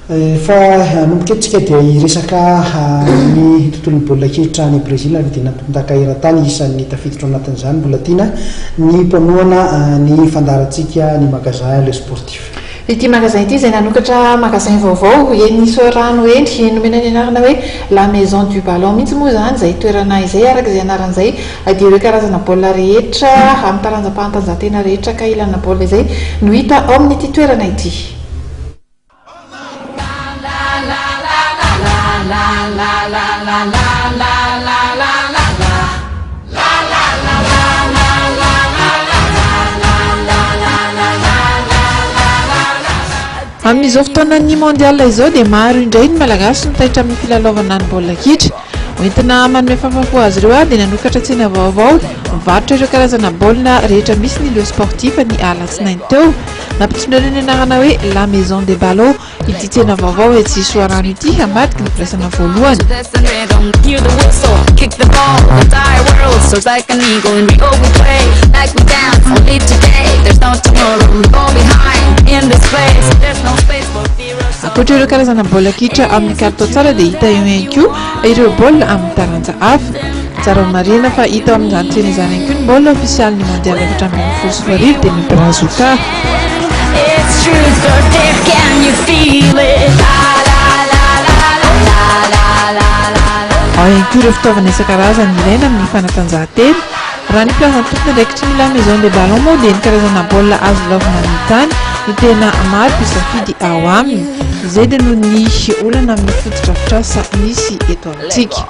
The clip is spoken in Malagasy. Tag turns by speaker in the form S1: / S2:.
S1: Fa hanomboka eto tsika dia hiresaka ny tontolon'ny baolina kitra any Brezila ny dina tompondaka eran-tany isan'ny tafiditra ao anatin'izany mbola tiana ny mpanohana ny fandaharantsika ny magasin Le Sportif.
S2: Ity magasin ity izay nanokatra magasin vaovao eny Soarano eny, nomena ny anarana hoe La Maison du Ballon mihitsy moa izany izay toerana izay. Araka izay anarana izay dia ireo karazana baolina rehetra amin'ny taranjam-pahatanjahantena rehetra ka ilana baolina izay no hita ao amin'ity toerana ity. Amin'izao fotoanan'ny Mondial izao dia maro indray ny Malagasy no taitra amin'ny filalaovana ny baolina kitra. Hoentina manome fahafaham-po azy ireo dia nanokatra tsena vaovao mivarotra ireo karazana baolina rehetra misy ny Le Sportif ny alatsinainy teo. Nampitondraina ny anarana hoe La Maison des Ballots ity tsena vaovao etsy Soarano ity ambadiky ny firaisana voalohany. Ankoatra ireo karazana baolina kitra amin'ny kalitao tsara dia hita eo ihany koa ireo baolina amin'ny taranja hafa. Tsara ho marihina fa hita ao amin'izany tsena izany ihany koa ny baolina ofisialin'ny Mondial 2014 dia ny Brazuca. Ao ihany koa ireo fitaovana isan-karazany ilaina amin'ny fanatanjahantena. Raha ny filazan'ny tompon'andraikitry ny La Maison des Ballons moa dia ny karazana baolina azo laovina amin'ny tany no tena maro mpisafidy ao aminy. Izay dia noho ny olana amin'ny fotodrafitrasa misy eto amintsika.